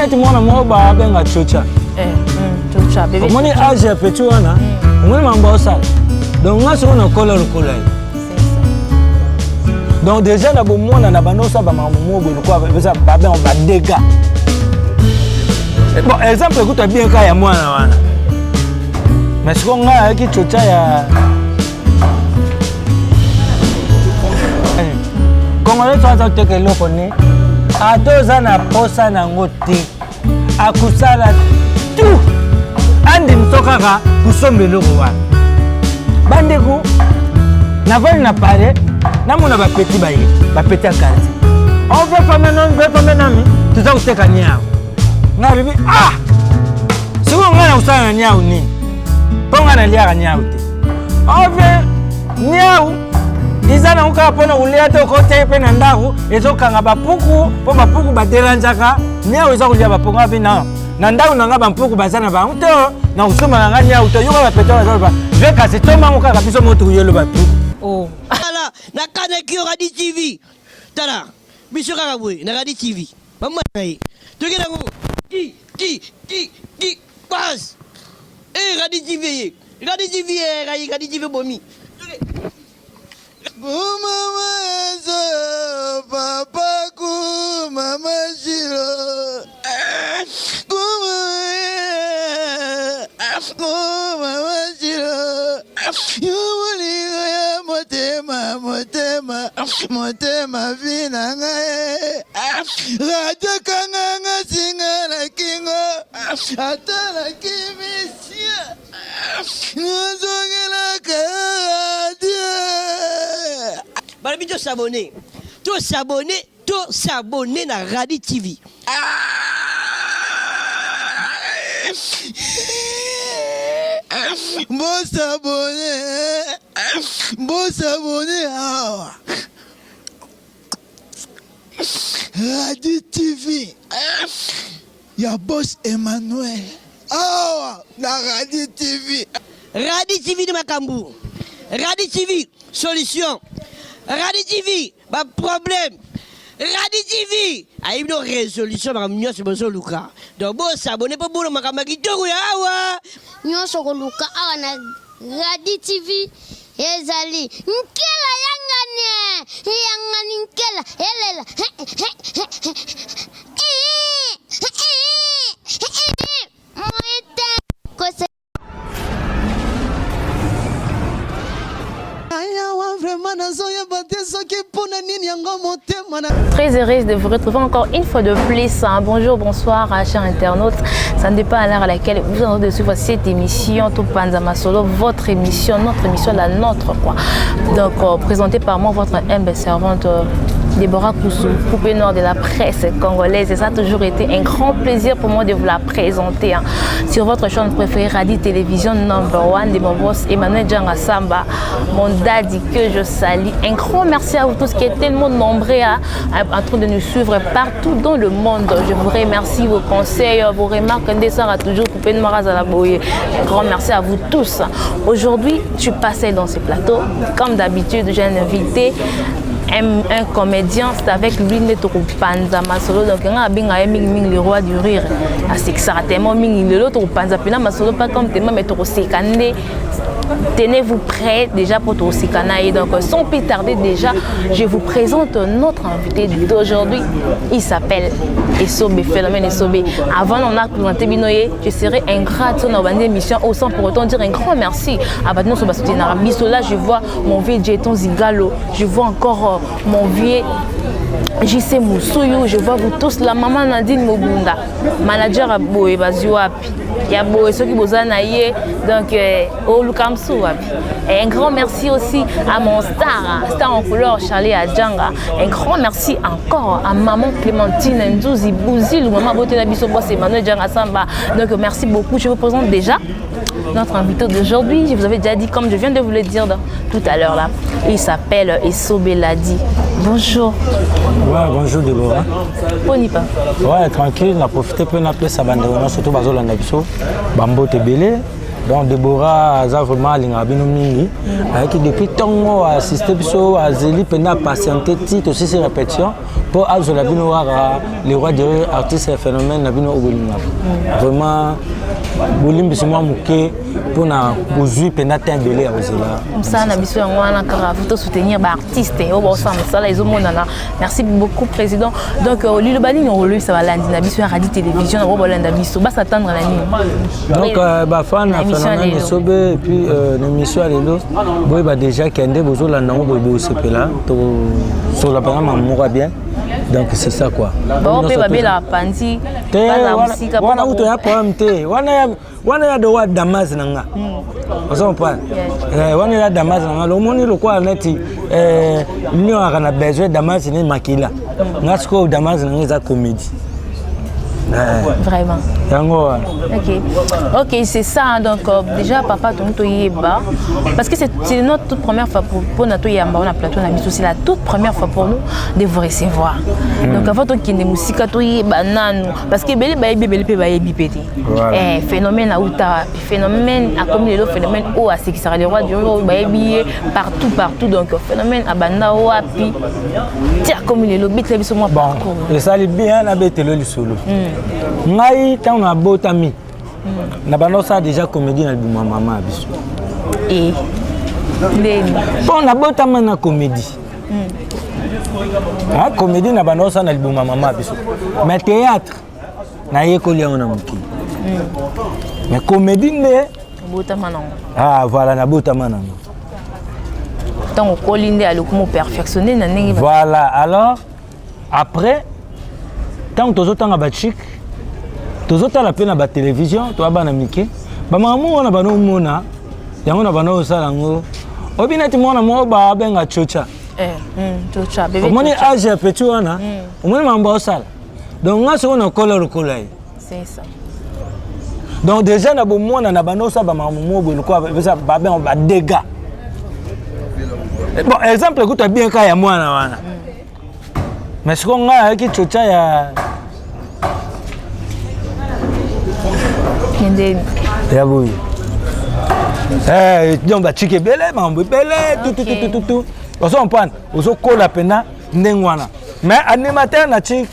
neti mwana moko babenga chocha. Eh, chocha bebe. Omoni age ya petit wana, omoni mambo osala. Donc nga soko nakola lokola ye. Donc déjà na bomwana na bando osala bamakambo moko boye lokola eza babenga badega. Bon, exemple ekuta bien kaka ya mwana wana. Mais sikoyo ngai ayaki chocha ya Congolais soki aza koteka eloko ne ata oza na posa na yango te akosala tout andimso kaka kosomba eloko wana. Bandeko, navandi na pale namona bapeti baye bapeti ya quartier on veut fame non veut fame nami toza koteka niawu. Ngai alobi ah, sikoyo ngai nakosala na niawu nini mpo ngai naliaka niawu te. Ove niawu eza nango kaka mpona kolia te, okotia mpe na ndako ezokanga bapuku mpo bapuku baderanjaka niawu, eza kolia bapuku. Ngai mpe na ndako na ngai bampuku baza na bango te, na kosomba na ngai niawu te. Yoka bapete bazoloba ve kasi tomango kaka biso moto koyelo bapuku. Oh. Tala na kanaki yo Radi TV. Tala biso kaka boye na Radi TV. Mama na ye. Toke nango ki ki ki ki pass. Eh Radi TV ye. Radi TV eh Radi Radi TV bomi. Toke. Mama Enzo, papa ku, mama Shiro. Kuma, ku, mama Shiro. Yo bolingo ya motema, motema, motema vi na ngai. Radio kanganga singa na kingo, ata na kimisia. Nazongelaka radio. Balobi to s'abonner. To s'abonner, to s'abonner na Radi TV. Bosabone, bosabone awa. Radi TV ya boss Emmanuel awa na Radi TV. Radi TV de makambo. Radi TV solution. Radi TV ba problème. Radi TV ayebi no résolution makambo nyonso bozoluka. Donc bosabone mpo bolo makambo ya kitoko ya awa. Nyonso koluka awa na Radi TV ezali nkela yangani yangani nkela elela moite kose. Ayawa vraiment nazoyeba te soki mpona nini yango motema na Très heureuse de vous retrouver encore une fois de plus. Hein. Bonjour, bonsoir, chers internautes. Ça ne dépend à l'heure à laquelle vous êtes en train de suivre cette émission, Topanza Masolo, votre émission, notre émission, la nôtre, quoi. Donc, présentée par moi, votre humble servante, Déborah Koussou, poupée noire de la presse congolaise. Et ça a toujours été un grand plaisir pour moi de vous la présenter, hein. Sur votre chaîne préférée, Radi Télévision Number One, de mon boss Emmanuel Djanga Samba, mon daddy que je salue. Un grand merci à vous tous qui êtes tellement nombreux en train de nous suivre partout dans le monde. Je vous remercie vos conseils, vos remarques. Ndessara a toujours coupé de Maraz à la bouille. Un grand merci à vous tous. Aujourd'hui, tu passais dans ce plateau. Comme d'habitude, j'ai un invité, un comédien, c'est avec lui nde tokopanza masolo. Donc nga abenga ye mingimingi le roi du rire, asekisaka tellement mingi. Lelo tokopanza mpena masolo, pas comme tellement, mais tokoseka nde. Tenez-vous prêts déjà pour toseka na ye. Donc sans plus tarder déjà, je vous présente notre invité d'aujourd'hui. Il s'appelle Esobe, Phénomène Esobe. Avant on a présenté bino ye, je serai ingrate na bande émission au sans pour autant dire un grand merci à bato nyonso basoutenaka biso. Là je vois mon vieux Jeton Zigalo, je vois encore mon vieux JC Moussouyou, je vois vous tous, la maman Nadine Mobunda, manager à Boye Bazuapi, ya Boye soki boza na ye, donc oluka msu wapi. Et un grand merci aussi à mon star, star en couleur Charlie Adjanga. Un grand merci encore à maman Clémentine Nzouzi Bouzilou, maman beauté la biso boss Emmanuel Djanga Samba. Donc merci beaucoup, je vous présente déjà notre invité d'aujourd'hui. Je vous avais déjà dit, comme je viens de vous le dire tout à l'heure là, il s'appelle Esobe Ladi. Bonjour. Ouais, bonjour Déborah. Boni pa. Ouais, tranquille, na profité peu na pesa bande surtout bazolanda biso, bambote belé. Donc Deborah aza vraiment alingaka bino mingi. Ayaki depuis ntongo assiste biso azeli mpenza patiente ti tosisi répétition mpo azwela bino kaka le roi de rire artiste ya phénomène na bino oyo bolingaka. Vraiment bolimbisi mwa moke mpona bozwi mpenza temps ebele ya kozela. Mosala na biso yango wana kaka faut tosoutenir baartiste oyo baosala mosala ezomonana. Merci beaucoup président. Donc liloba nini okoloyebisa balandi na biso ya radio télévision na bango balanda biso basatendre na nini? Donc bafan ya phénomène Esobe et puis na émission ya lelo boyeba déjà kende bozolanda yango boye bosepela tosola mpenza makambo moko ya bien. Donc c'est ça quoi. Bango mpe babelaka panzi. Te. Baza wana mosika. Wana kutu ya problème te. Wana ya dowa damas na nga, ozo comprendre? Wana ya damas na nga, omoni lokola neti lion aka na besoin damas ne makila nga. Sikoyo damas na nga eza comédie. Vraiment. Yango wana. Ok, c'est ça, hein. Donc, déjà, papa, ton toyeba. Parce que c'est notre toute première fois pour notre yamba, on a plateau, on a c'est la toute première fois pour nous de vous recevoir. Donc, avant tokende mosika, toyeba nanu. Parce que bele bayebi bele pe bayebi pe te. Voilà. Eh, phénomène auta wapi? Phénomène akomi lelo phénomène oyo asekisaka le roi du rire oyo bayebi ye partout partout. Donc phénomène abanda wapi ti akomi lelo? Betela biso mwa bon parcours. Esali bien nabetelo lisolo. Ngai ntango nabotami, na banda osala déjà comédie na libuma mama ya biso. E ndeni? Mpo nabotama na comédie. Ah, comédie na banda osala na libuma mama ya biso, mais théâtre nayekoli yango na mokili, mais comédie nde obotama nango. Ah voilà, nabotama nango. Ntango okoli nde aloki mo perfectionne na ndenge Voilà. Alors après, ntango tozotanga bachik, tozotala mpe na batélévision, toya bana mike, bamama wana bana omona yango na bana osala yango, oyebi neti mwana moko babenga chocha. Eh, chocha bébé. Omoni Chocha. age ya petit wana, omoni makambo aosala. Donc nga sikoyo nakola lokola ye. C'est ça. Donc déjà na bomwana na banda osala bamakambo moko boye lokola epesa babenga badégâts. Bon, exemple ekuta bien ka ya mwana wana, mais sikoyo ngai ayaki chocha ya ndeni? Ya boye. Donc batiki ebele, makambo ebele tututututu, ozo comprendre, ozokola mpena ndenge wana. Mais animateur na chik,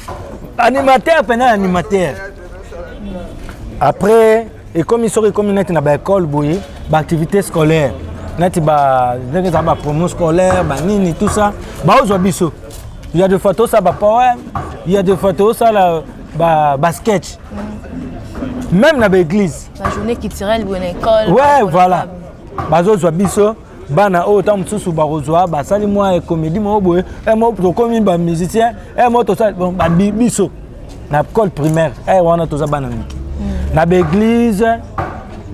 animateur mpena animateur. Après ekomi, soki ekomi neti na baécole boye, baactivité scolaire neti ba ndenge ezala, bapromo scolaire, banini, tout ça, baozwa biso. Il y a des fois tosala bapoème, il y a des fois tosala basketch, même na baéglise. La journée culturelle boye na école. Ouais, voilà, bazozwa biso bana oyo. Ntango mosusu bakozwa, basali mwa comédie moko boye, mo tokomi bamusicien, mo tosali bon, babi biso na école primaire wana, toza bana mike na baéglise.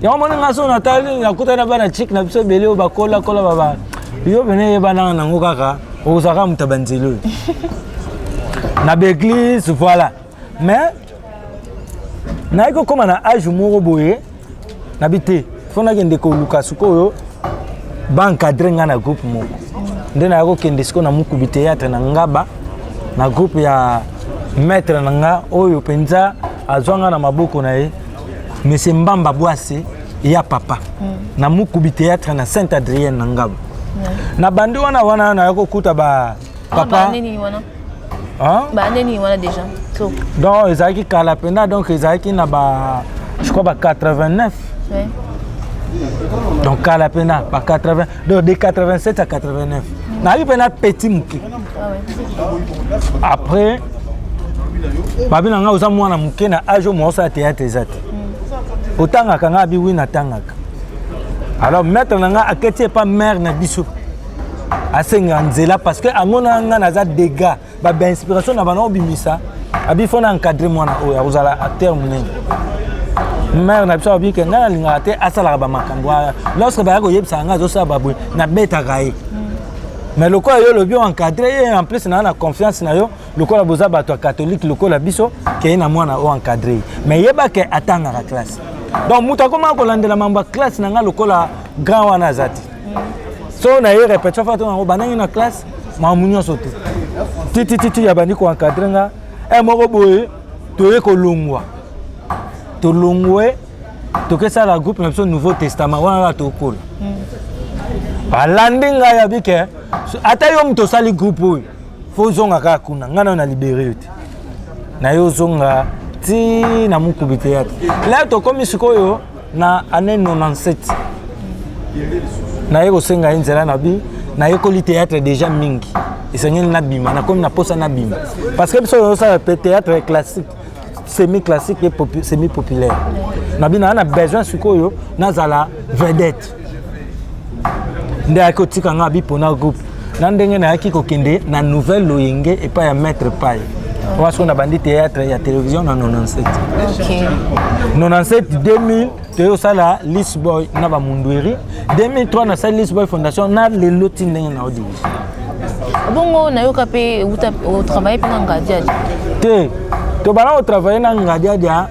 Yango moni nga so natali, nakutani na bana chik na biso ebele oyo bakolakola baba yo pene eyebananga nango kaka, okozalaka moto ya banzela oyo na baéglise. Voilà. Mais nayaki kokóma na age moko boye, nabi te, fo nakende koluka sikoyo baencadre ngai na groupe moko. Nde naya kokende sikoyo na Mokubi théâtre na Ngaba, na groupe ya maître na nga oyo mpenza azwa nga na maboko na ye, monsieur Mbamba Bwase ya papa, na Mokubi théâtre na Sainte Adrienne na Ngaba. Na bandi wana wana naya kokuta ba papa. Baneni wana? Hein? Baneni wana déjà so? Donc ezalaki kala mpenza, donc ezalaki na ba, je crois, ba 89. Donc kala mpenza, ba 80, donc de 87 à 89 nayebi mpenza petit moke. Ah ouais. Après babi na ngai, oza mwana moke na age oyo moosala théâtre eza te, otangaka? Ngai abi oui, natangaka. Alors maître na ngai aketi epa mare na biso, asengaka nzela parce que amonaka ngai naza dégâts babainspiration na bana obimisa. Abi fo na encadre mwana oyo akozala acteur monene. Mare na biso abi ke ngai nalingaka te asalaka bamakambo wana. Lorsque baya koyebisaka ngai azosala baboye, nabetaka ye. Mais lokola yo olobi oencadre ye, en plus naa na confiance na yo, lokola boza bato ya catholique lokola biso, keye na mwana oyo, encadre ye, mais yeba ke atangaka classe. Donc moto akomaka kolandela mambo ya classe na ngai lokola grand wana aza te. So na ye répétition fa to nango bandangi na classe, makambo nyonso te, titititi ya bandi koencadre nga. E moko boye toye kolongwa, tolongwe. Tokesala groupe na biso Nouveau Testament wana kaka tokola. Balandi ngai abi ke ata yo moto osali groupe oyo fo ozonga kaka kuna, ngai nayo na libere yo te, na yo ozonga ti na Mukubi Théâtre. La tokomi sikoyo na année 97, naye kosenga ye nzela na bi nayekoli théâtre déjà mingi, esengeli nabima, nakomi na posa nabima, parce que biso ozosala pe théâtre classique, semi classique et semi populaire. Nabi naa na besoin sikoyo nazala vedette. Nde ayaki kotika nga abi mpona groupe na ndenge nayaki kokende na Nouvelle Loyenge epai ya Maître Pai wana. Soki nabandi théâtre ya télévision na 97. 97, 2000 toyei kosala Lisboy na bamundweri. 2003 nasali Lisboy Fondation na lelo ti ndenge na odirige. Bongo nayoka mpe uta otravaille mpe na Ngadiadi? Te, tobanda kotravaille na Ngadiadia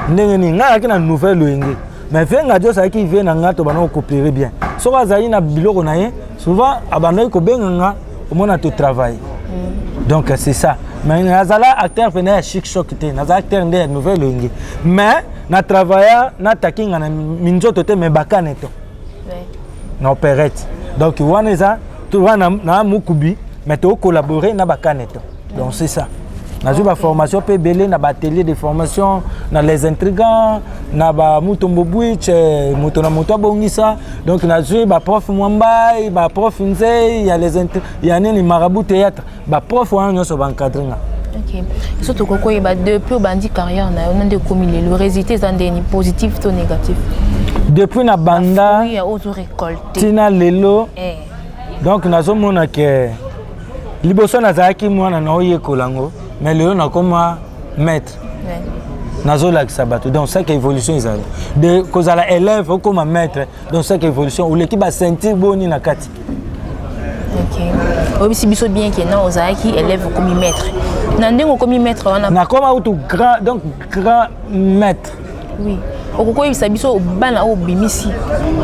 ndenge nini? Ngai ayaki na Nouvelle Loyenge, mais vie Ngadi azalaki vie na ngai, tobanda kocoopérer bien. Soki azali na biloko na ye, souvent abandaki kobenga nga, omona totravaille. Donc c'est ça. Mais nazala acteur pene ya Chic Choc te, nazala acteur nde ya Nouvelle Loyenge, mais na travailla nataki nga na minzoto te, mais bakane to na opérette. Donc wana eza wana na Mukubi, mais tocollaborer na bakane to. Donc c'est ça. Nazwi baformation mpe ebele na baatelier de formation na Les Intrigants, na bamutombo bwich, moto na moto abongisa. Donc nazwi baprof Mwambai, baprof Nzei ya les ya nini, Marabout Théâtre, baprof wana nyonso baencadre nga. Ok, so tokoki koyeba, depuis obandi carrière na yo na nde ekomi lelo, résultat eza ndeni, positif to négatif? Depuis na banda fruit ya oyo ozorécolte. Ntina lelo. Donc nazomona ke liboso nazalaki mwana na oyekola yango, mais lelo nakoma maître, nazolakisa bato. Donc chaque évolution ezali de kozala élève okoma maître. Donc chaque évolution oleki baceinture boni na kati. Ok, oyebisi biso bien ke non, ozalaki élève, okomi maître. Na ndenge okomi maître wana? Nakoma kutu grand, donc grand maître. Oui, okoki koyebisa biso bana oyo obimisi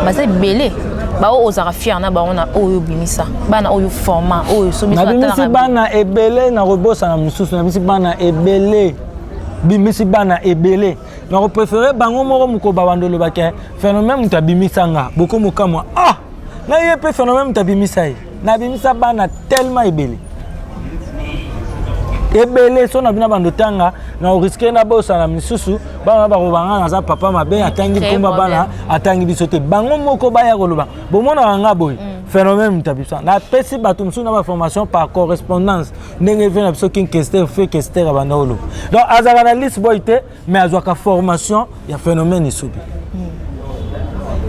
baza ebele, baoyo ozalaka fier na bango, na oyo obimisa, bana oyo format oyo so biso nabimisi atalaka? Bana ebele, nakobosana mosusu. Nabimisi bana ebele, bimisi bana ebele. Nakopréféré bango moko moko babanda olobaka phénomène moto abimisa nga bokomokamwa. Ah, na ye mpe phénomène moto abimisa ye. Nabimisa bana tellement ebele ebele. So na bino bando tanga na orisque nabosana misusu, bana bakobanga naza papa mabe, atangi Créer nkomba bana, atangi biso te. Bango moko baya koloba, bomonaka nga boye, phénomène moto abimisa. Napesi bato mosusu na baformation par correspondance, ndenge ve na biso King Kester, fe Kester abanda koloba. Donc azalaka na liste boy te, mais azwaka formation ya phénomène esobi.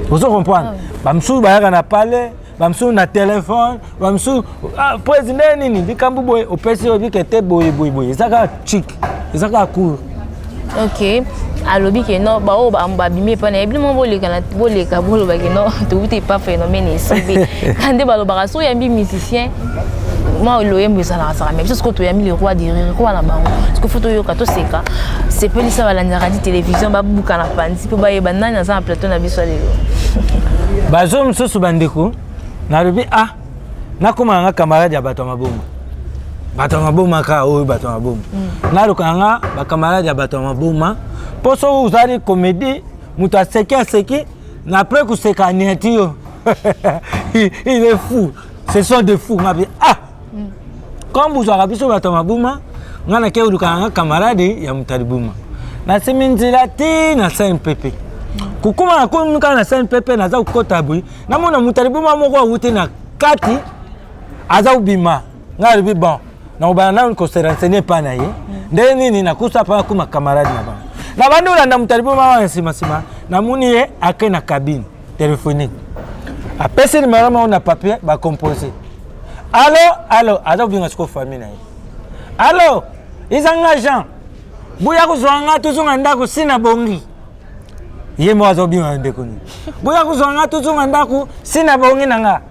Ozo comprendre? Bamosusu bayaka na palais, bamosusu na telefone, bamosusu: "Ah, président, nini likambo boye?" Opesi oyo bike te, boye boye boye, eza kaka chik, eza kaka cour. Ok, alobi ke non, baoyo babimi epai na ye, bino mo boleka boleka boloba ke non, tokuti epa phénomène esobe. Ka nde balobaka so oyambi musicien, mwa loyembo ezalaka saka, mais biso sikoyo toyambi le roi du rire, roi na bango. Sikoyo fo toyoka, toseka, sepelisa balandi na radio télévision, babuka na panzi mpo bayeba nani aza na plateau na biso ya lelo. Bazo mosusu bandeko, nalobi ah, nakóma nanga camarade ya bato ya maboma, bato ya maboma kaka oyo, bato ya maboma. Naluka nanga bacamarade ya bato ya maboma, mpo soki ozali comédie, moto aseki aseki, na après koseka aniati yo: "Il est fou, ce sont des fous." Ngabi ah, comme bozwaka biso bato ya mabuma, nga nake koluka nanga camarade ya moto ya libuma. Nasimi nzela ti na CNPP, kokóma nakomi kaka na CNPP, naza kokɔta boye, namona moto ya libuma moko awuti na kati, aza kobima. Ngai alobi: "Bon, nakobanda nanu kose renseigner epai na ye ndenge nini nakusa mpa nakóma camarade na bango." Nabandi kolanda moto ya libuma wana nsima nsima, namoni ye ake na cabine téléphonique, apesi numéro moko na papier bacompose: "Allo, allo." Aza kobenga sikoyo famille na ye: "Allo, eza nga Jean, boya kozwa nga, tozonga ndako, si na bongi." Ye moko aza kobinga ndeko nini: "Boya kozwa nga, tozonga ndako, si na bongi na nga."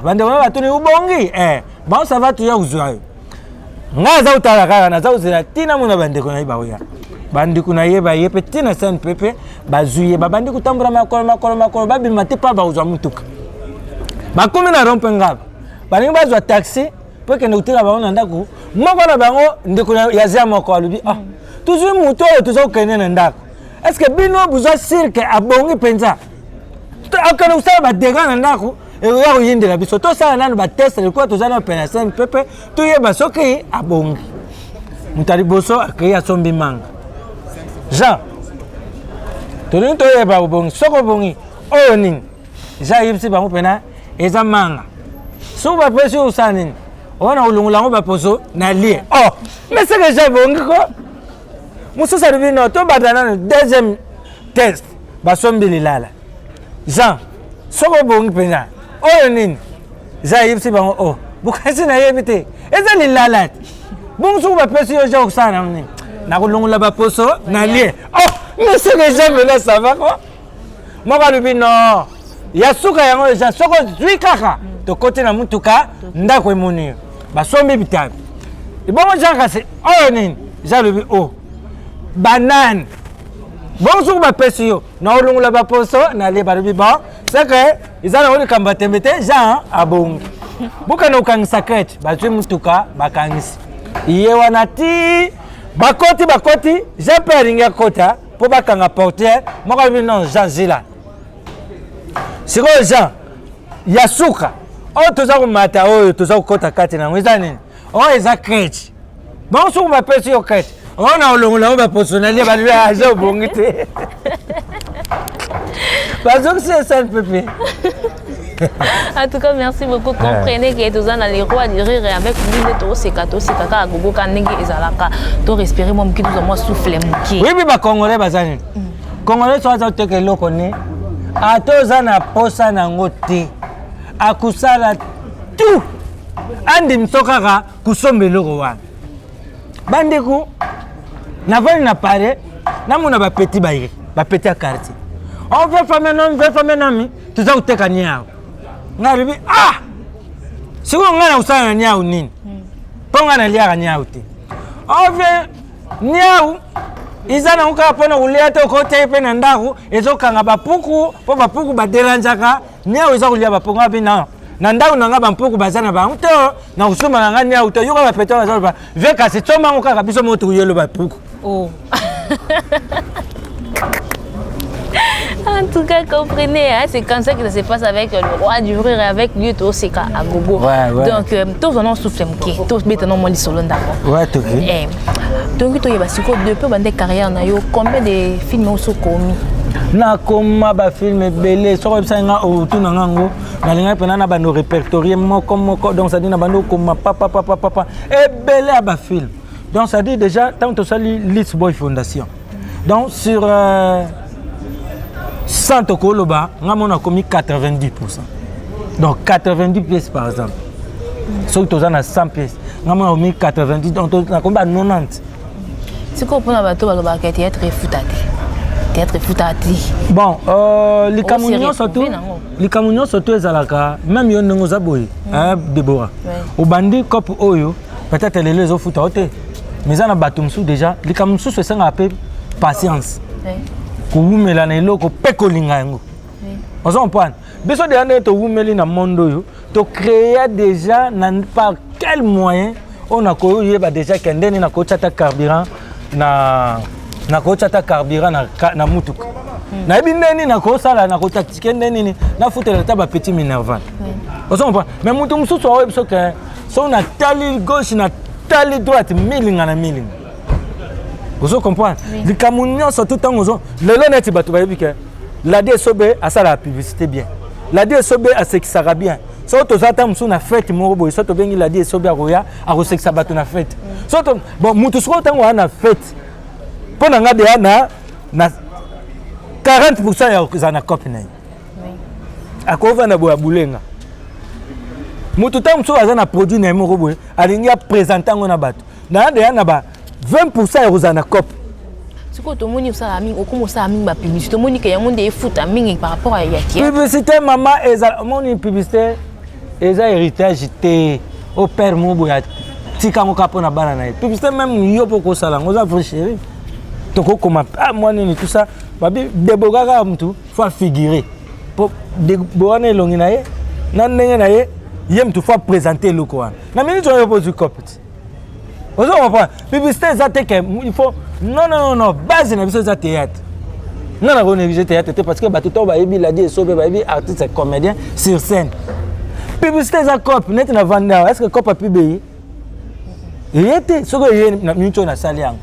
Bandeko na batuni: "Ubongi?" "Eh, bon, ça va, toya kozwa yo." Ngai aza kotala kaka, naza kozela ntina mona bandeko na ye baoya. Bandeko na ye baye mpe ntina CNPP, bazwi ye, babandi kotambola makolo makolo makolo, babima te mpa bakozwa mutuka. Bakomi na rond-point Ngaba, balingi bazwa taxi mpo ekende kotika bango na ndako. Moko na bango, ndeko ya zia moko, alobi: "Ah, tozwi motu oyo, toza kokende na ndako." Est ce que bino boza sûr que abongi mpenza? Akende kosala badega na ndako, ekoya koyindela biso. Tosala nanu batest lokola toza na pene ya CNPP, toyeba soki abongi. Moto ya liboso akei, asombi manga. Jean, tolingi toyeba obongi, soki obongi oyo nini? Jean ayebisi bango mpena eza manga. Soki bapesi oyo, osala nini? Wana kolongola yango baposo na lie. Oh, mais seke Jean ebongi ko. Mosusu alobi no, tobanda nano deuxième test. Basombi lilala. Jean, soki obongi mpenza, oyo nini? Jean ayebisi bango: o oh, bokasi nayebi te, eza lilala te. Bongo soki bapesi yo, Jean, okosala nango nini? Nakolongola baposo na lie. Oh, mais seke Jean mpena, ça va quoi. Moko alobi no, ya suka yango, eza soki ozwi kaka, tokoti na mutuka, ndako emoni yo. Basombi bitabe. Ebongo Jean kasi, oyo nini? Jean alobi: o oh, banane. Bongo soki bapesi yo? Na olongola baposo nalie. Balobi: bon, seke eza nango likambo ya tembe te, Jean abongi. Bokende kokangisa crèche. Bazwi mutuka, bakangisi ye wana ti bakoti. Bakoti, Jean mpe alingi akota mpo bakanga portière. Moko alobi: non, Jean, zila. Sikoyo Jean, ya suka oyo toza komata, oyo toza kokɔta kati na yango eza nini? Oyo eza crèche. Bongo soki bapesi yo crèche? Oyo na olongola yango baposo nalie. Balobi: aza obongi te. Bazongisi SNPP. En tout cas, merci beaucoup. Comprenez que toza na le roi du rire avec lui nde toseka, toseka kaka gogoka ndenge ezalaka. To respirer mwa moke, tozwa mwa souffle moke. Oyebi bacongolais baza nini? Congolais so aza koteka eloko ne, ata oza na posa nango te, akosala tout andimi so kaka kosomba eloko wana. Bandeko, navandi na pare, namona bapeti baye, bapeti ya quartier: on veut fame nomi, veut fame nomi, toza koteka niawu. Ngai alobi: ah, sikoyo ngai na kosala na niawu nini? Mpo ngai naliaka niawu te. Ove niawu eza nango kaka mpona kolia te, okotia mpe na ndako, ezokanga bapuku, mpo bapuku baderangeaka. Niawu eza kolia bapuku. Ngai mpe na ndako na ngai bampuku baza na bango te, na kosomba na ngai niawu te. Yoka, bapeti baza loba: ve kasi tsomango kaka, biso moko tokoyelo bapuku. Oh. En tout cas, comprenez, hein, c'est comme ça que ça se passe avec le roi du rire et avec lui, toseka à gogo. Donc, tous on souffle moke, tous maintenant moi lisolo ndako. Ouais, toki. Eh, donc toyeba sikoyo depuis bande carrière na yo, combien de films osokomi? Nakoma bafilm ebele. Soki oyebisaki nga, otuna nga ngo, nalingaki mpena na bando répertorier moko moko. Donc c'est-à-dire na bando okoma papapapapa ebele ya bafilm. Donc c'est-à-dire déjà ntango tosali Lis Boy Fondation, donc sur 100, tokoloba nga mona akomi 90. Donc 90 pièces par exemple. Soki toza na 100 pièces, nga mona akomi 90, donc nakomi ba 90. Sikoyo mpona bato balobaka théâtre efuta te, théâtre efuta te. Bon, likambo nyonso tu, likambo nyonso tu ezalaka même yo ndenge oza boye, Débora, obandi cope oyo, peut-être lelo ezofuta yo te, mais eza na bato mosusu déjà. Likambo mosusu esengaka mpe patience, kowumela na eloko mpe kolinga yango. Oza comprendre? Biso déjà ndenge towumeli na monde oyo, tocréa déjà na par quel moyen oyo nakoyeba déjà ke ndeni nakotya ata carburant na nakotya ata carburant na mutuka. Nayebi nde nini nakosala, nakotaktike nde nini nafutela ata bapetit minerval. Ozo comprendre? Mais moto mosusu aoyebi so ke soki natali gauche, natali droite, milinga na milinga. Ozo comprendre? Likambo nyonso tu, ntango ozo lelo neti bato bayebi ke Ladi Esobe asalaka publicité bien, Ladi Esobe asekisaka bien. Soki toza ata mosusu na fête moko boye, so tobengi Ladi Esobe, akoya, akosekisa bato na fête. So bon, motu sikoyo ntango aya na fête, mpo na nga deya na 40 ya kozala na cope na ye, akovanda boye, abulenga. Motu ntango mosusu aza na produit na ye moko boye, alingi aprésente yango na bato, na deya na ba 20 ya kozala na cope. Sikoyo tomoni osala mingi, okoma osala mingi bapublicité, tomoni ke yango nde efuta mingi par rapport ya théâtre. Publicité, mama, ezala omoni, publicité eza héritage te. O père moko boye atika yango kaka mpo na bana na ye. Publicité, même yo mpo kosala yango, oza vrai chéri, tokokoma ah, mwa nini, tout ça. Babi Deboka kaka mutu faut afigure mpo Debo wana elongi na ye na ndenge na ye, ye mutu faut aprésente eloko wana na minute oyo mpo ozwi cope ti. Ozo comprendre? Publicité eza te ke il faut, non, non, non, non. Base na biso eza théâtre. Nga nako négliger théâtre te, parce que bato ntango bayebi Ladi Esobe, bayebi artiste comédien sur scène. Publicité eza cope neti na vandi awa. Est ce que cope apibe ye eye te? Soki eye na minute oyo nasali yango,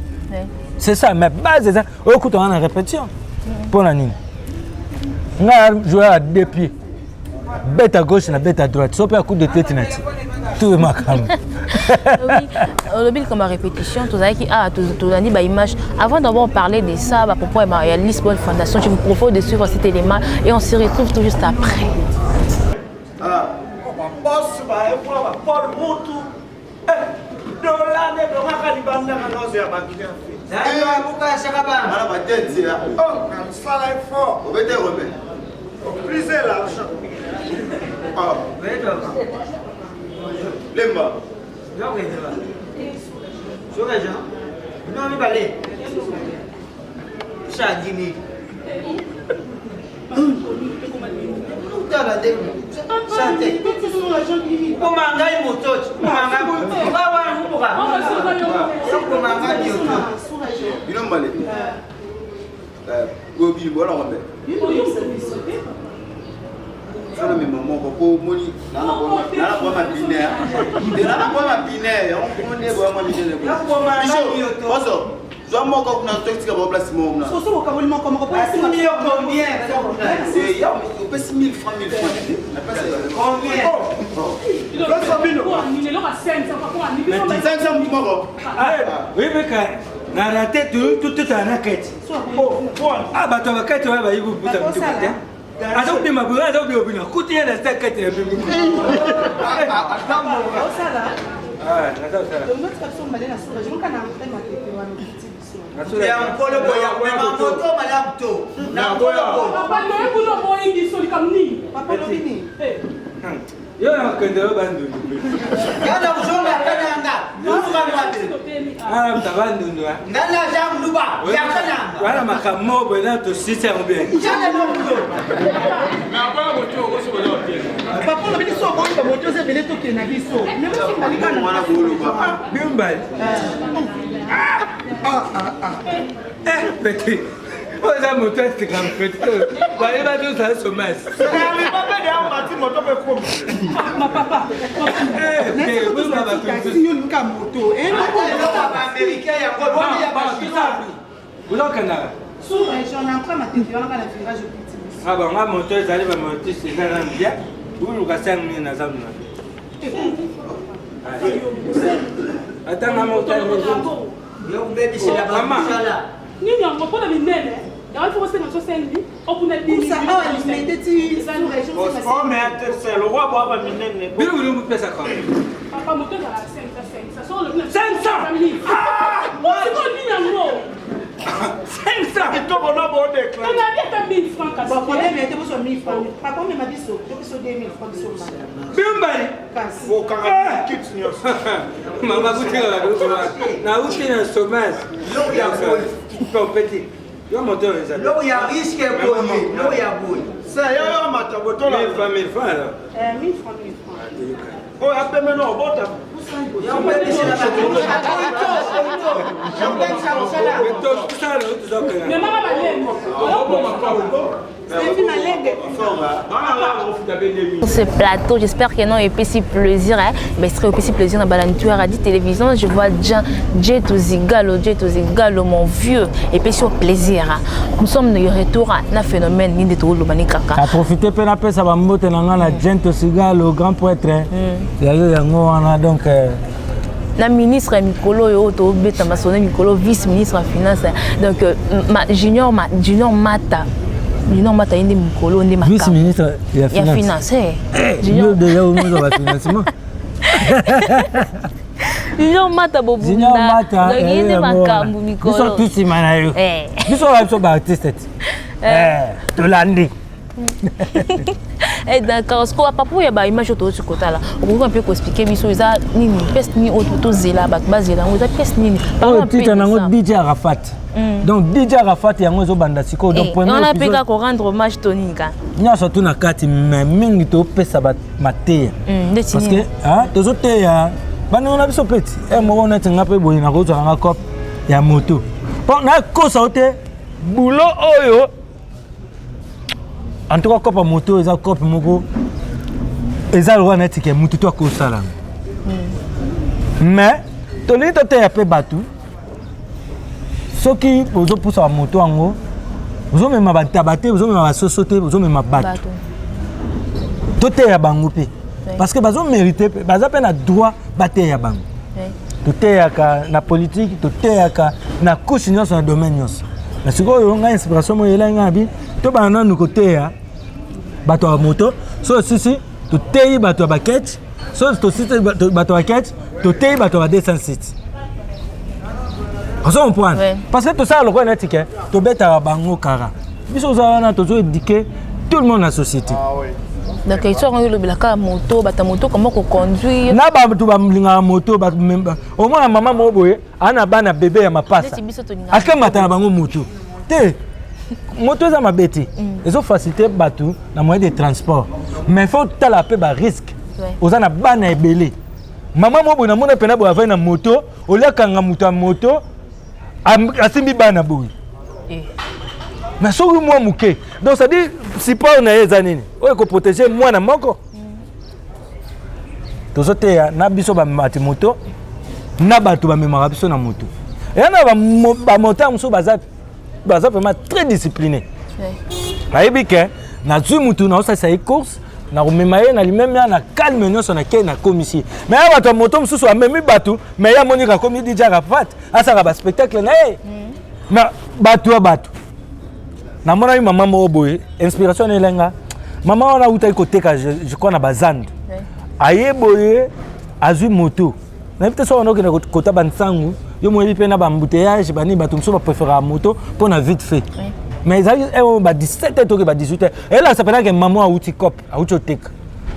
c'est ça. Mais base eza oyo okutanga na répétition. Mpo na nini nga joueur à deux pieds, bête à gauche na bête à droite, so mpe à coup de tête na ti tout makambo. Oui, olobi likambo ya répétition, tozalaki awa, tolandi baimage. Avant d'abord parler de ça à propos ya Lisbonne Fondation, je vous propose de suivre cet élément et on se retrouve tout juste après. Babosi bayekola bapol mutu dola nde dongaka libanda na nyonso ya bakilian. Bana batete ya. Na mosala effort. Obete combien? Plus l'argent. Ah. Lemba. Bino mibale sandimi utala nde sante koma ngai motoci koma ngai koma ngai mioto. Bino mbale. Eh, oyo bino bona combien? Sala mema moko po moni nana kwa mapine te, nana kwa mapine yango nde boya mwa minene. Biso boso zwa moko kuna, totika bao place moko kuna. Soso bokaboli moko moko po. Atuni yo combien? Eh, ya opesi 1000 francs, 1000 francs napesa. Combien? 500 mutu moko. Oyebeka na rate totala na kati. Ah, bato ya bakati wana bayebi koputa mituka te. Aza kobima boye, aza kobima bino kuti ye na sa kati na bino. Osala. Ah, naza kosala. Otika biso mbale na sura jonka na mpe matete wana okiti biso. Ya nkolo boya komema moto malamu to na nkolo boye. Papa, olobi nini? Yo nakende yo bandundu. Yana kuzonga kananga lukangabe. Ana muta bandundu. Ngana ja mluba ya kananga. Wana makambo moko boye na tosisi yango bien. Jana nomulo. Papa, olobi biso oboyi bamoto oza ebele, tokende na biso memosi mbali kaka. Mwana boloba. Bimbali. Eh, petit oyo eza moto asika petit oyo bayeba tozala somasi. Papa, taxi yo luka moto. Américain yango boni ya bachinois. Ozokendaka. Sous région na entre matete wana kaka na virage okiti biso. Ah, banga moto ezali bamotiste eza nanu bien. Uluka 5 mille naza nuna atanga moto. Yokubebisela bamusala. Nini yango mpona minene yango ifo kosenga biso 5 okuna. Kusa awa limete ti sous région. Bino bino bopesa kaka. Papa, moto ezala 500, 500 soki olobi na 500? Sikoyo nini yango? 500. Tonabi ata 1000 francs kasi. Problème ete bozwa 1000 francs, papa omema biso to biso 2000 francs biso mbala. Bimbali. Kasi. Mama kutika babiloko wana nauti na chômage. Biloko ya boye. Petit yo moto oyo eza. Biloko ya risque boye, biloko ya boye. 1000 francs, 1000 francs alors. 1000 francs, 1000 francs. Yokubebisela bato yokubebisa mosala. Tosala tozokenda. Mais mama malemi. Stephen Alege. Sur ce plateau, j'espère que non, et puis si plaisir, hein, mais serait aussi plaisir dans Balantua Radio Télévision. Je vois Jean, Jay Tozigalo, Jay Tozigalo, mon vieux, et puis sur plaisir, hein. Nous sommes de retour à un phénomène, ni de tout le kaka. Aprofite mpe napesa bambote na ngai na Gento Sigalo, grand prêtre ya yo yango wana donc Na ministre ya mikolo oyo tobeta masolo mikolo, vice ministre ya finance, donc Junior Mata, Junior Mata ye nde mikolo nde vice ministre ya ya finance. Finance, eh. Yo déjà omoza bafinancement. Junior Mata Junior bobunda. Mata. Donc ye nde makambo biso mikolo. tu nsima na yo. Biso oyo biso baartiste ti. Eh, tolandi. Eh, d'accord, sikoyo papa oyo ya baimage oyo touti kotala, okoki mpe koexplike biso eza nini, pièce nini oyo tozela, bato bazela yango, eza pièce nini? Parlons Oyo un peu titre de nango ça. DJ Arafat. Donc DJ Arafat yango ezobanda sikoyo, donc Eh, premier wana mpe épisode kaka korendre hommage to nini kaka? Nyonso tu na kati, mais mingi topesa mateya. Ndeti parce que nini? ah, tozoteya bandeko na biso peti e moko neti nga mpe boye nakozwaka nga cope ya moto mpo nakosa yo te bulo oyo. En tout cas cope moto eza cope moko eza lokola neti ke mutu to akosala yango. Mais tolingi toteya mpe bato soki bozopusa bamoto yango bozomema bantaba te bozomema basoso te bozomema bato toteya bango mpe parce que bazomérite mpe baza mpe na droit bateya bango toteyaka na politike toteyaka na couche nyonso na domaine nyonso na sikoyo ngai inspiration moyo elai ngai abi tobanda nanu koteya bato ya moto so osisi toteyi bato ya bakete so tosisi bato ya bakete toteyi bato ya ba 206 ozo comprendre parce que tosala lokola neti ke tobetaka bango kara biso oza wana tozo éduquer tout le monde na société ah, oui. Donc histoire oyo olobela kaka moto bato ya moto comment koconduire na bato balingaka moto omona mama moko boye ana bana bebe ya mapasa akamata na bango moto te moto eza mabe te mm. ezofacilite bato na moyen de transport mais faut tala mpe barisque oza na bana ebele mama moko boye namona mpena boye avai na moto oliakanga moto ya moto asimbi bana boye eh. mais soki mwa moke donc c'est à dire support na ye eza nini oyo ekoprotege mwana moko mm. tozoteya na biso bamati moto na bato bamemaka biso na moto eya na bamotard mosusu baza baza vraiment très discipliné nayebi ke nazwi motu naosalisa ye course nakomema ye na limemia na calme nyonso nakei nakomisi ye me ya bato ya moto mosusu amemi bato me ye amoni kakomi dj arafat asalaka baspectacle na ye mm. me bato ya bato namonaki mama moko boye inspiration na elenga mama wana awutaki koteka je crois na bazando aye boye azwi moto nayebi te soki wana okende kota bansangu yo moyebi mpe na baembouteillage banini bato mosusu bapréféraka moto mpo na vite fait mais ezalaki eh, ba 17 heures toke ba 18 heures elakisa mpenza ke mama awuti cop awuti oteka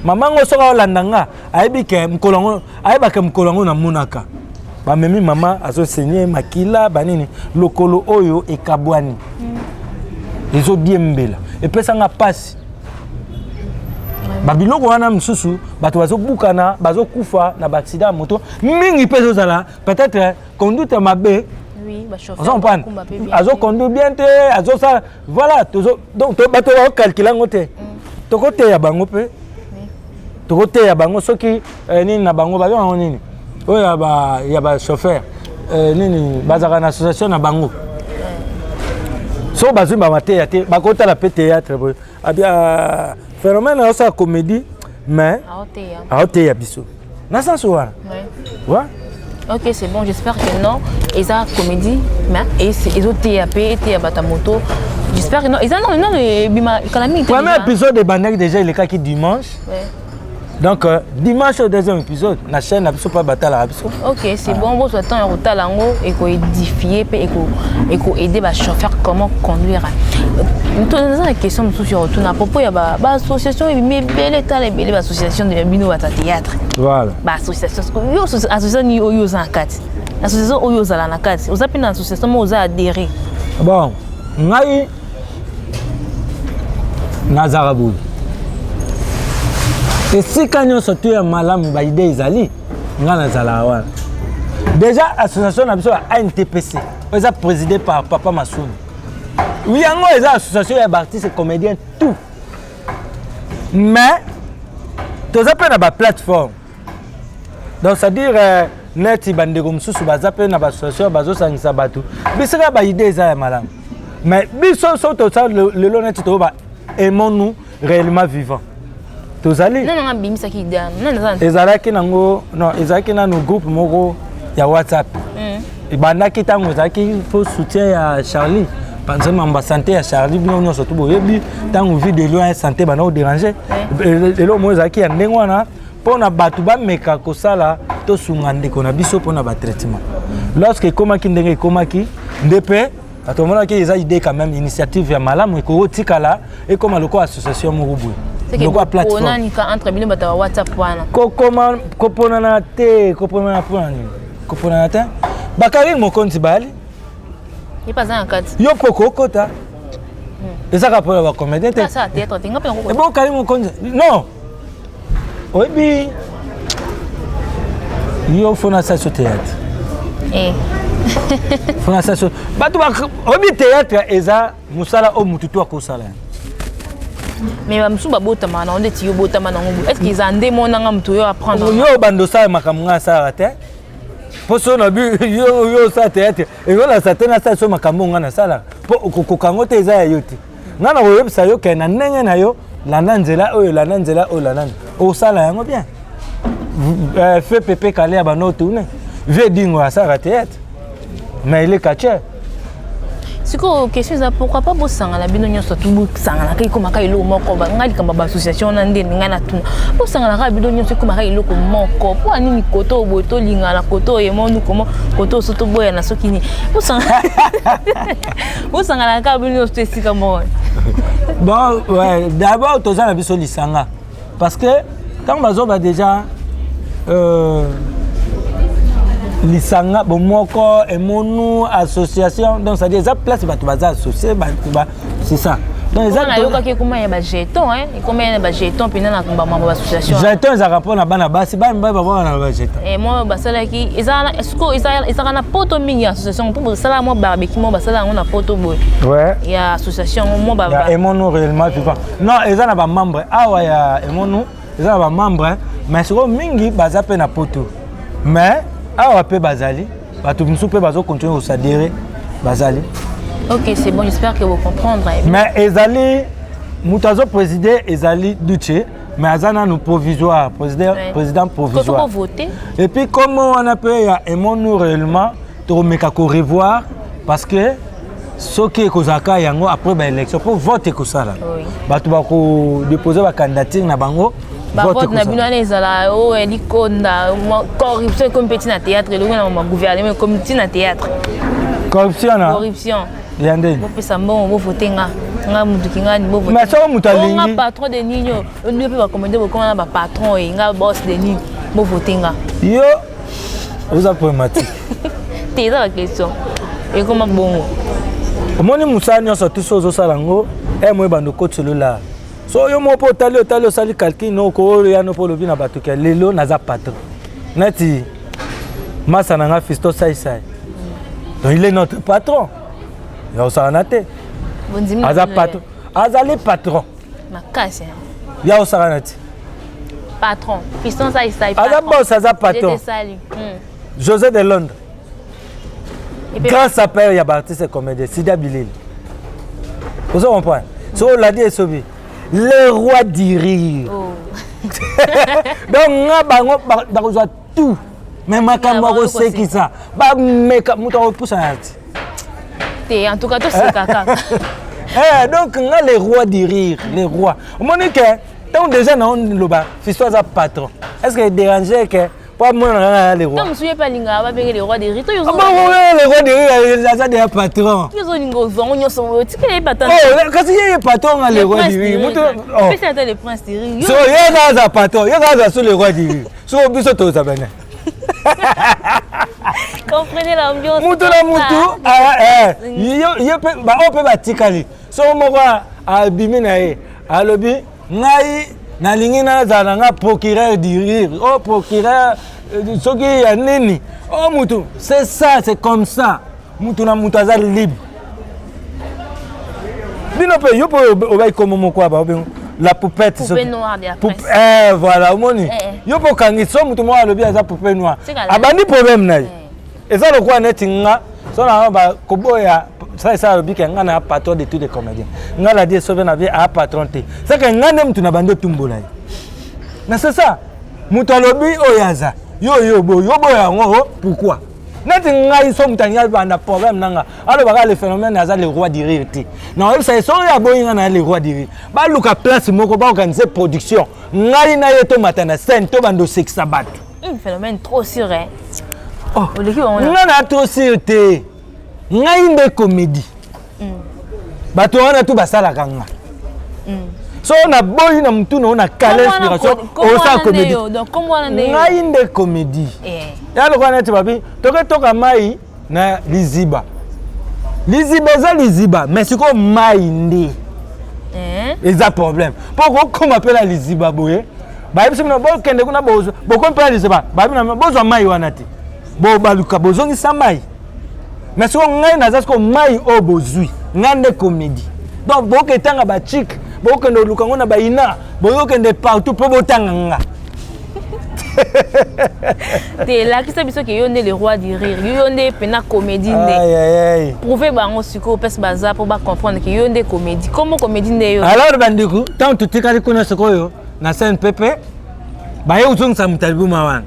mama yango soki aolanda nga ayebi ke mokolo yango ayebaka mokolo yango namonaka bamemi mama azosenye makila banini lokolo oyo ekabwani mm. ezodiembela epesa nga mpasi babiloko wana mosusu bato bazobukana bazokufa na baaccident ya moto mingi mpe ezozala peut-être conduite ya mabe ozo comprendre azoconduire bien te azosala voilà donc bato bakokalkile yango te mm. tokoteya bango mpe tokoteya bango soki eh, nini na bango babenga yango nini oyo ya bachauffeur eh, nini bazalaka na association na bango soki bazwi bamateya te bakotala mpe théâtre boye abia phénomène aosala comédie mais aoteya biso na sens wana ouais. Ok, c'est bon, j'espère que non. Eza comédie, mais et c'est ezoteya pe eteya bato ya moto. J'espère que non. Eza non, non, ebima kala mingi. Premier épisode ebandaki déjà elekaki dimanche. Ouais. Donc euh, dimanche au deuxième épisode, na chaîne na biso pa batalaka biso. Ok, c'est ah. bon, bozwa temps ya kotala yango ekoédifie mpe ekoaide bachauffeur comment conduire. Toza na question mosusu ya kotuna à propos ya baassociation ebimi ebele tala ebele baassociation ya bino bato ya théâtre. Voilà. Baassociation yo association nini oyo oza na kati? Association oyo ozala na kati? Oza mpe na association moko oza adhéré? Bon, ngai nazalaka boye esika nyonso to ya malamu baide ezali ngai nazalaka wana déjà association na biso ya antpc oyo eza présidé par papa masumu yango eza association ya baartiste comédien tout mais toza mpe na baplateforme donc c'est à dire euh, neti bandeko mosusu baza mpe na baassociation bazosangisa bato bisika baide eza ya malamu mais biso so tosala lelo neti toyoba aimons nous réellement vivant tozali ezalaki nango non ezalaki nanu groupe moko ya whatsapp mm. ebandaki ntango ezalaki mpo soutien ya charlie panzemamba sante ya charlie bino nyonso to boyebi ntango vie de loin sante banda koderange eloko moko ezalaki ya ndenge wana mpo na bato bameka kosala tosunga ndeko na biso mpo na batraitement lorsque ekomaki ndenge ekomaki nde mpe bato bamonaki eza idée quand même initiative ya malamu ekoki kotikala ekoma lokola association moko boye lokola plateforme entre bino bato ya whatsapp wana kokoma koponana te koponana mpona nini koponana te bakarine mokonzi bayali yo mpo okokota hmm. ezaka mpona bacomédien te ebongo karine mokonzi non oyebi yo fo nasala so théâtre eh. fo nasala so bato oyebi théâtre eza mosala oyo motu to akosala yango. Mais bamosusu babotamaka nango ndeti yo obotama nango boye. Est ce que eza nde monanga moto oyo apprendre? Yo obanda osala makambo ngai asalaka te, mpo so na bi yo yo osala théâtre, ekolasa te nasala so makambo ngai nasalaka, mpo okokoka yango te, eza ya yo te. Ngai nakoyebisa yo ke na ndenge na yo, landa nzela oyo, landa nzela oyo, landa osala yango bien. Fe pepe kale ya bando tourne vie dingo asalaka théâtre, mais il est catcheur. Sikoyo question eza: pourquoi pas bosangana bino nyonso tu, bosanganaka, ekomaka eloko moko? Ngai likambo ya baassociation wana nde ngai natuna. Bosangana kaka bino nyonso, ekomaka eloko moko. Mpo anini koto oyo boye tolingana, koto oyo emonu komo, koto oyo so toboyana, soki nini? Bosangana kaka bino nyonso to esika moko. Bon, ouais, d'abord toza na biso lisanga, parce que ntango bazoba déjà lisanga bomoko emonu association, donc c'est à dire eza place bato baza associé, bato ba, c'est ça. Donc eza nayokaki ekoma ya bajeton, ekoma ya bajeton mpena na bamambo baassociation. Jeton ezalaka mpona bana basi, bana mibali babwana na bajeton. Mwa basalaki, ezalaka na poto mingi association, mpo basala mwa barbecue, mwa basala yango na poto boye. Ya association yango mwa ya Emonu réellement vivant, non, eza na bamembre awa ya Emonu, eza na bamembre, mais sikoyo mingi baza mpe na poto, mais awa mpe bazali, bato mosusu mpe bazocontinue kosadere, bazali. Ok, c'est bon, j'espère que vous comprendre. Mais ezali moto azopréside, ezali Duce, mais aza nanu provisoire président. Président provisoire. Voter. Et puis comme wana mpe ya Emonu réellement, tokomeka korevoir, parce que soki ekozalaka yango après baélection, mpo vote ekosala, bato bakodépose bacandidature na bango. Bavote na bino wana ezala oyo likonda. Corruption ekomi mpe ntina théâtre, elongi na magouvernement, ekomi ntina théâtre. Corruption na Corruption. Ya ndeni? Bopesa mbongo, bovote nga, nga mutuki nga ni bovote. Mais soki moto alingi nga patron de nini oyo ndio mpe bacommande, bokoma na bapatron oyo nga boss de nini, bovote nga. Yo oza problématique. Te, eza baquestion, ekoma bongo. Omoni, mosala nyonso tu so ozosala yango, e moye bando okotisa so yo moko mpo otali, otali, osali calcul noko oyo yano mpo olobi na bato ke lelo naza patron neti masa na nga Fisto Saisai. Donc il est notre patron, ya osala na te, aza patron, azali patron. Makasi. Ya osala na ti. Patron Fiston Saisai. Aza boss, aza patron. José de Londres, grand sapeur ya baartiste comédien, Sida Bilili, ozo comprendre? So oladi esobi le roi du rire. Donc nga bango bakozwa tout, mais makambo akosekisa, bameka moto akopusana ti. Te, en tout cas toseka kaka. Eh, donc nga le roi du rire, le roi. Omoni ke ntango déjà na oloba Fisto aza patron, est ce que dérange ke po amona kaka ya le roi? Ntango mosusu ye mpe alingaka babenge le roi de rire. Le roi de rire aza deya patron. Ozolinga ozwango nyonso, otikela ye patron. Kasi ye ye patron, nga le roi du rire moto. Pesi ata le prince du rire. So ye nga aza patron, ye nga aza so le roi du rire, so biso toza bene. Comprenez l'ambiance. Mutu na mutu ye mpe, baoyo mpe batikali, so moko abimi na ye, alobi: ngai nalingi nazala na nga procureur du rire, o procureur soki ya nini o mutu. C'est ça, c'est comme ça, mutu na mutu aza libre. Bino mpe, yo mpe obai komo moko aba obengo la poupette. Poupée noire de la presse. Eh, voilà, omoni, yo mpe okangi so mutu moko alobi aza poupée noire, abandi problème na ye. Eza lokola neti nga so na koboya ça alobi ke nga na patron de tous les comédiens, nga na die sobe na vie a patron te, c'est que nga nde mutu na bandi otumbola ye. Mais c'est ça, moto alobi oyo aza yo, yo boyo, yo boyo yango pourquoi? Neti ngai so moto alingi abanda problème na nga, alobaka le phénomène aza le roi du rire te, na oyebisa ye soki aboyi nga na le roi du rire, baluka place moko, baorganize production, ngai na ye tomata na scène, tobanda osekisa bato. Phénomène trop sûr, hein? Oh, nga na trop sûr te, ngai nde comédie. Bato wana tu basalaka nga so naboyi na mutu na na kala inspiration osala comédie, ngai nde comédie. Ya lokola neti babi toke toka mai na liziba, liziba eza liziba, mais sikoyo mai nde eza problème, mpo kokóma mpe na liziba boye, bayebisi bino bokende kuna, bokomi mpe na liziba, bayebi na bozwa mai wana te, baluka bozongisa mai. Mais sikoyo ngai naza sikoyo mai oyo bozwi, ngai nde comédie. Donc boke etanga bachike. Bokende oluka yango na baina, boyokende partout mpo botanga nga. Te, lakisa biso ke yo nde le roi du rire, yo nde pena comédie nde. Prouve bango sikoyo mpesi baza mpo bacomprendre ke yo nde comédie, komo comédie nde yo. Alors bandeko, ntango totikali kuna sikoyo na CNPP, baye kozongisa moto ya liboma wana.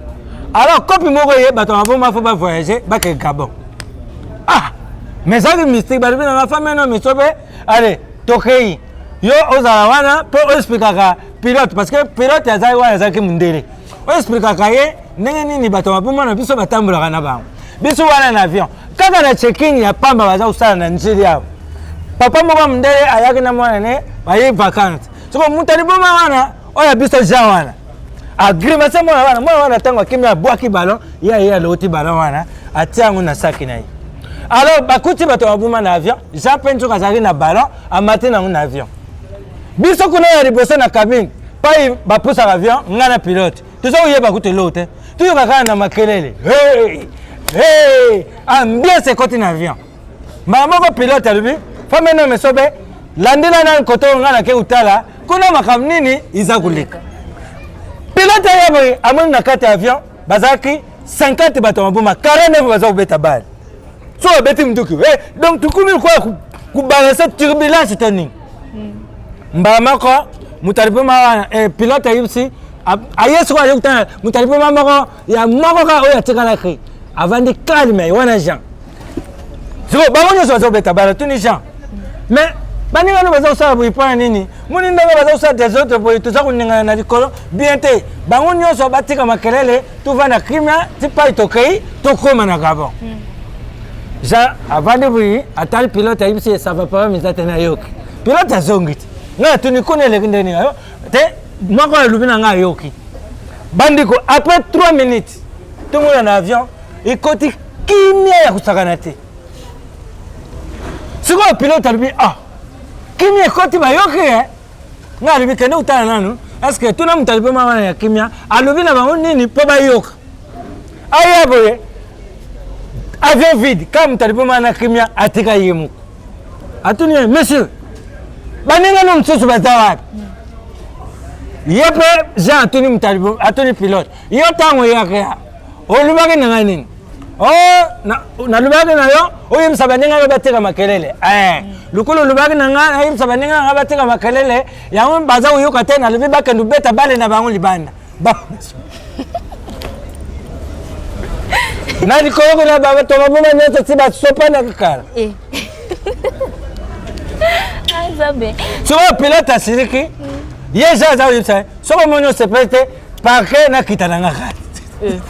Alors kopi moko ye bato ya maboma fo bavoyage bake Gabon. Ah, mais ezalaki mystique, balobi nanga femme no miso mpe allez tokei, yo ozala wana mpo oexplikaka pilote, parce que pilote azali wana, azalaki mondele, oexplikaka ye ndenge nini bato ya maboma na biso batambolaka na bango. Biso wana na avion, kaka na checking ya pamba baza kosala na nzeli awa, papa moko ya mondele ayaki na mwana ne, baye vacance. Soko moto ya liboma wana oyo ya biso Jean wana agrimase mwana wana, mwana wana ntango akimi abwaki ballon, ye aye aloti ballon wana, atia yango na saki na ye. Alors bakuti bato ya maboma na avion, Jean mpe nzoka azalaki na ballon, amati nango na avion. Biso kuna ya liboso na cabine pai bapusaka avion, ngai na pilote toza koyeba kutu eloko te, toyoka kaka na makelele, hey, hey, ambiance ekoti na avion. Mbala moko pilote alobi: femme no mesobe, landela nani koto oyo, ngai nake kotala kuna makambo nini iza koleka. Pilote aya boye, amoni na kati ya avion bazalaki 50 bato ya maboma, 49 baza kobeta bale, so babeti minduki, eh, donc tukumi lokola kubalanse turbulence to nini. Mbala moko moto aliboma wana, eh, pilote ayebisi aye sikoyo, aye kutana moto aliboma moko ya moko kaka oyo atikalaki avandi calme wana, Jean. Sikoyo bango nyonso baza kobeta bala, tuni Jean: mais baninga no baza kosala boye mpo na nini? Moni ndenge baza kosala desordre boye, toza koningana na likolo bien te. Bango nyonso batika makelele, tovanda kimia ti pai tokei tokóma na Gabon. Jean avandi boye, atali pilote, ayebisi ye: ça va, problème eza te, nayoki. Pilote azongi te. Ngai atuni: kuna eleki ndenge nini? Te, moko alobi na ngai ayoki. Bandeko, après 3 minutes tomona na avion ekoti kimia ya kosakana te. Sikoyo pilote alobi: ah, kimia ekoti, bayoki e. Ngai alobi: kende kotala nanu, est-ce tuna moto aliboma wana ya kimia alobi na bango nini mpo bayoka. Aya boye, avion vide, kaka moto aliboma wana kimia atika ye moko. Atuni ye: monsieur, baninga no mosusu baza wapi? Ye mpe Jean atuni moto, atuni pilote: yo ntango oyaka olobaki na ngai nini? O nalobaki na yo oyebisa baninga yo batika makelele. Lokola olobaki na ngai nayebisa baninga na ngai batika makelele, yango baza koyoka te. Nalobi bakende obeta bale na bango libanda na likolo kuna. Bato maboma nyonso ti basopanaki kala. Sikoyo pilote asiliki, ye Jean aza koyebisa: soki omoni osepeli te, parke nakita na nga kati.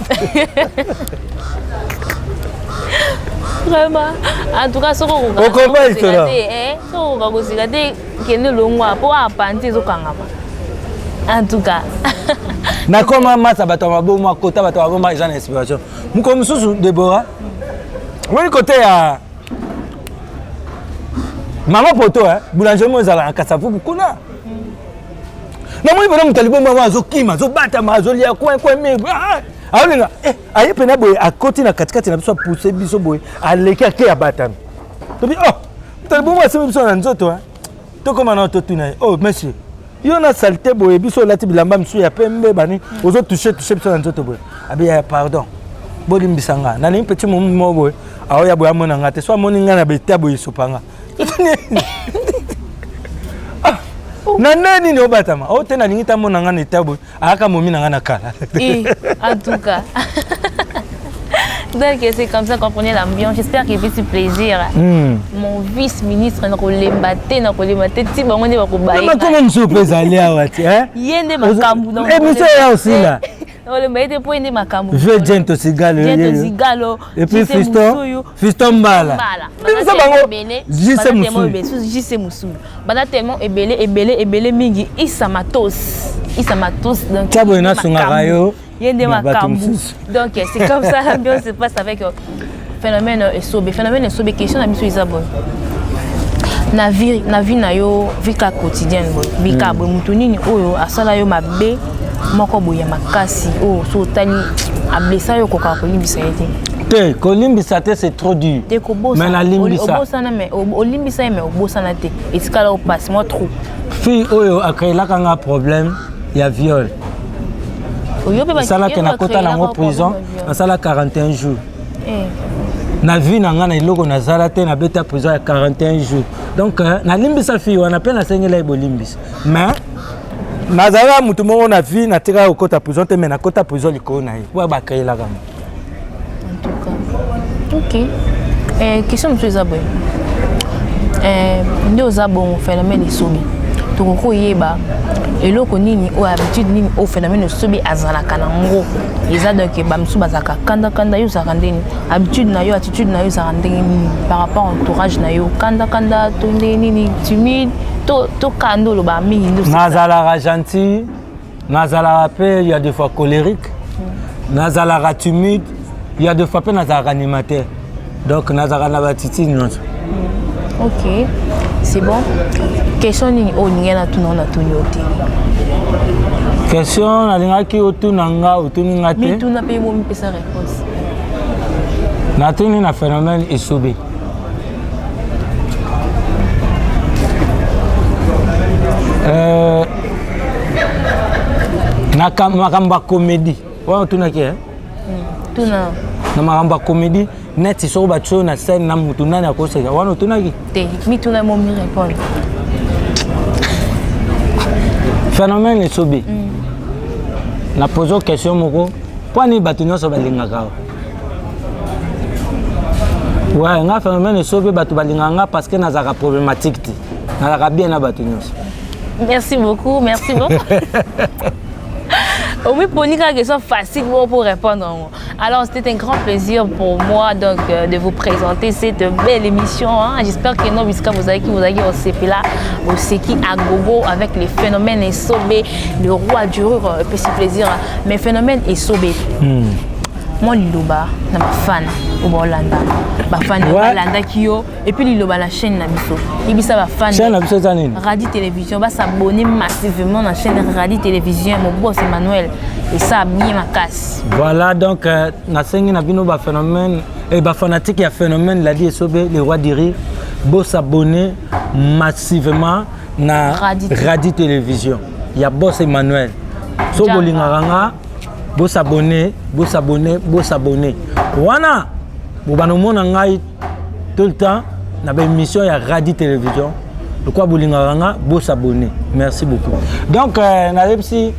Vraiment, en tout cas soki okoka lisolo te, soki okoka kosika te, kende longwa mpo apanzi ezokangama, en tout cas. Nakoma masa bato ya maboma, kota bato ya maboma eza na inspiration. Mokolo mosusu, Debora, omoni kote ya mama poto, boulangerie mo ezala na Kasavubu kuna, namoni mpena moto aliboma wana azokima, azobatama, azolia coin coin, mi aolinga aye mpena boye, akoti na katikati na biso, apuse biso boye, aleki, ake abatami. Tobi: oh, moto aliboma asemi biso na nzoto. Tokóma na totuna ye: oh monsieur, yo na saleté boye, biso olati bilamba misusu ya pembe, bani ozotouche touche biso na nzoto boye? Abi: ya pardon, bolimbisa nga, nalingi petit momu moko boye aoya boye, amona nga te, so amoni nga na beta boye, esopa nga na nde nini obatama o te, nalingi te amona nga na eta boye, ayaka momi na nga na kala. En tout cas. Donc c'est comme ça qu'on prenait l'ambiance. J'espère qu'il fait plaisir. Mon vice-ministre nakolemba te, nakolemba te ti bango nde bakobaye. Makoma mosusu mpe ezali awa ti. Ye nde makambo. Émission ya osila. Nakolemba ye te mpo ye nde makambo. Vieux Gento Sigalo. Gento Sigalo. Et puis Fiston, Fiston Mbala. Biso bango JC Musuyu. JC Musuyu. Baza tellement ebele ebele ebele mingi. Isa Matos. Isa Matos donc. Tia boye nasungaka yo. Ye nde makambo. Donc c'est comme ça l'ambiance se passe avec phénomène esobe. Phénomène esobe, question na biso eza boye: na vie na yo, vie ka quotidienne boye, vie ka boye, motu nini oyo asala yo mabe moko boye ya makasi, oyo so otali ablesa yo, okokaka kolimbisa ye te? Te, kolimbisa te, c'est trop dur. Te, mais nalimbisa. Obosana, mais olimbisa ye, mais obosana te, etikala opasi mwa trop. Fille oyo acréelaka nga problème ya viol. Esalaka nakota nango prison, nasala 41 jours. Eh. Na vie na nga na eloko nazala te, nabeta prison ya 41 jours. Donc euh, nalimbisa fille wana mpe nasengela ye bolimbisa. Mais nazalaka motu moko na vie natikaka kokota prison te, mais nakota prison likolo na ye po bacréelaka nga. En tout cas. Ok. Eh, question mosusu eza boye. Eh, nde oza bongo phénomène esobi. Tokoki koyeba eloko nini oyo habitude nini oyo phénomène esobi azalaka nango. Eza donc ba mosusu bazalaka kanda kanda yo ozalaka ndenge habitude na yo attitude na yo ezalaka ndenge nini par rapport à entourage na yo kanda kanda to ndenge nini timide to to kanda olobaka mingi nde nazalaka gentil nazalaka mpe ya des fois colérique nazalaka timide ya des fois mpe nazalaka animateur donc nazalaka na batitide nyonso. Ok, c'est bon. Question nini oyo olingi natuna oyo natuni yo te? Question nalingaki otuna nga, otuni nga te. Mituna mpe bomipesa réponse. Natuni na phénomène esobe. Euh, na makambo ya comédie wana otunaki eh? Tuna. Na makambo ya comédie neti soko batie oyo na scène na mutu nani akoseka wana otunaki? Te, mituna momi répondre. Phénomène esobe, na pose question moko: mpo ani bato nyonso balingaka o ouais nga phénomène esobe, bato balingaka nga parce que nazalaka problématique te, nazalaka bien na bato nyonso. Merci beaucoup, merci beaucoup. Oui, pour une question facile pour répondre. Alors, c'était un grand plaisir pour moi donc, de vous présenter cette belle émission. Hein. J'espère que non, puisque vous avez qui vous avez au CP là, au Seki à gogo avec les phénomènes Esobé, le roi du rire, petit plaisir. Mais phénomène Esobé. Moi, liloba na bafan oyo baolanda, bafan balandaki yo et puis liloba na chaîne na biso, yebisa bafan. Chaîne na biso eza nini? Radi Télévision. Basabonner massivement na chaîne Radi Télévision, mon boss Emmanuel, esa bien makasi. Voilà, donc euh, nasengi na bino baphénomène eh, bafanatique ya phénomène Ladi Esobe, le roi du rire, bosabonner massivement na Radi. Radi Télévision ya boss Emmanuel. So Janga. bolingaka nga, bosabonner, bosabonner, bosabonner wana bobanda omona ngai tout le temps na baémission ya Radi Télévision. Lokwa bolingaka nga, bosabonner. Merci beaucoup. Donc euh, nayebisi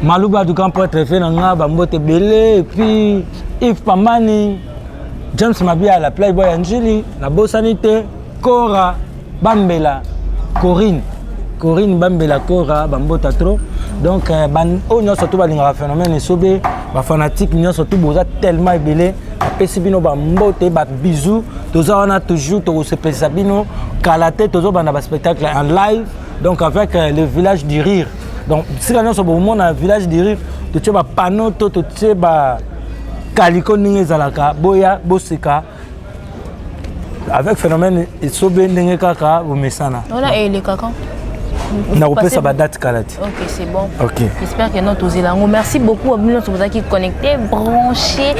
Maluba du grand prêtre fe na nga bambote ebele, et puis Yves Pambani, James Mabia, la playboy ya Njili, nabosani te Cora Bambela, Corinne, Corinne Bambela, Cora bambota trop. Donc euh, oyo nyonso to balingaka phénomène esobe, bafanatique nyonso to boza tellement ebele, apesi bino bambote, babisou. Toza wana toujours, tokosepelisa bino kala te. Tozobanda baspectacle en live, donc avec euh, le village du rire. Donc sika nyonso bomona village du rire, totie bapano to totie bakaliko ndenge ezalaka. Boya boseka avec phénomène esobe ndenge kaka bomesana. Wana elekaka. Nakopesa badate kala te. Ok, c'est bon. Ok. J'espère que notre Ozelango. Merci beaucoup à nous vous qui connecté, branché,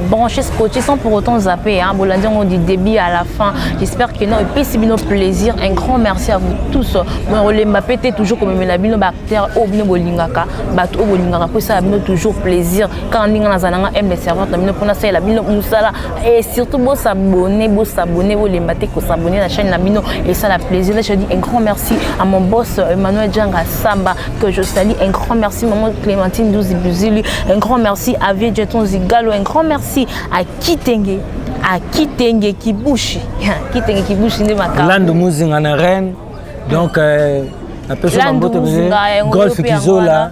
branché, scotché sans pour autant zapper. Hein. Bolandi, on du début à la fin. J'espère que non. Et puis, c'est bien plaisir. Un grand merci à vous tous. Bon, olemba pété toujours comme la bino bactère au bino bolingaka, bato bolingaka pour ça bino toujours plaisir. Quand on est dans aime les servantes, bino pour ça la bino musala et surtout bo s'abonner, bo s'abonner, bolemba te ko s'abonner la chaîne la bino et ça la plaisir. Là, je dis un grand merci à mon boss Emmanuel Djanga Samba que je salue. Un grand merci maman Clémentine Douzi Buzili. Un grand merci à Vie Jeton Zigalo. Un grand merci à Kitenge. À Kitenge Kibushi. Kitenge Kibushi nde makambo. Lando Muzinga na reine, donc euh, napesi Lando bambote ebele. Muzinga, yango Golf yo mpe yango Kizola. wana.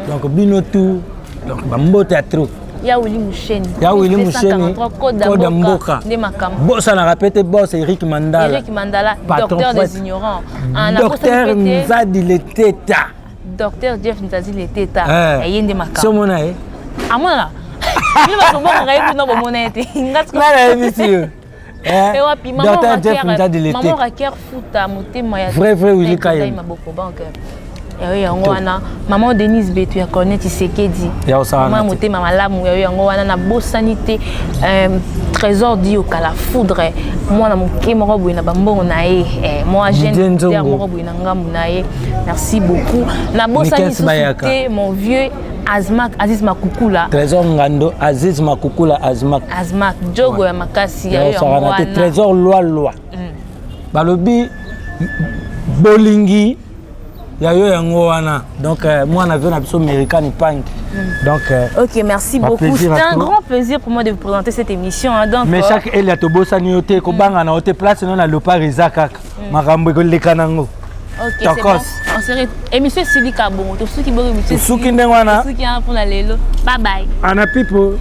Donc bino tout, donc bambote ya trop. Ya Willy Musheni. Ya Willy Musheni, Code Code Mboka. Nde makambo. Bosanaka pe te boss Eric Mandala. Eric Mandala, Patron docteur prêtre. des ignorants. Ah, Docteur nabosani pe te, Nzadi Leteta. Docteur Jeff Nzazi Leteta. Eh. Ye nde makambo. So omona ye. Amonana. Bino bato ye kuna bomona ye te. Nga nga nayebisi yo. Eh, Eh, wapi maman? Docteur Jeff Nzadi Raker, maman Leteta. Raker Futa motema ya Vrai, vrai Willy Kayembe. Kayembe. Maboko banque. Yayo yango wana, maman Denise Betu ya Cornet Tshisekedi, mama motema malamu, yayo yango wana. Nabosani te Trésor Dioka la foudre, mwana moke moko boye na bambongo na ye, mwa jeune leader moko boye na ngambu na ye. Merci beaucoup. Nabosani lisusu te mon vieux Azmak, Aziz Makukula. Trésor Ngando, Aziz Makukula, Azmak. Azmak jogo ya makasi, yayo yango wana. Trésor Loi Loi, balobi bolingi ya yo yango wana. Donc mwana vieux na biso American Pank, donc Ok, merci beaucoup. C'est un grand plaisir pour moi de vous présenter cette émission, hein. Donc mais chaque elia tobosani yo te, kobanga na yo te, place no na Lopar eza kaka makambo ekoleka nango. Ok, c'est bon. On serait émission esili ka bongo. Tosuki bongo émission. Tosuki ndenge wana. Tosuki mpona lelo. Bye bye. Ana pipo.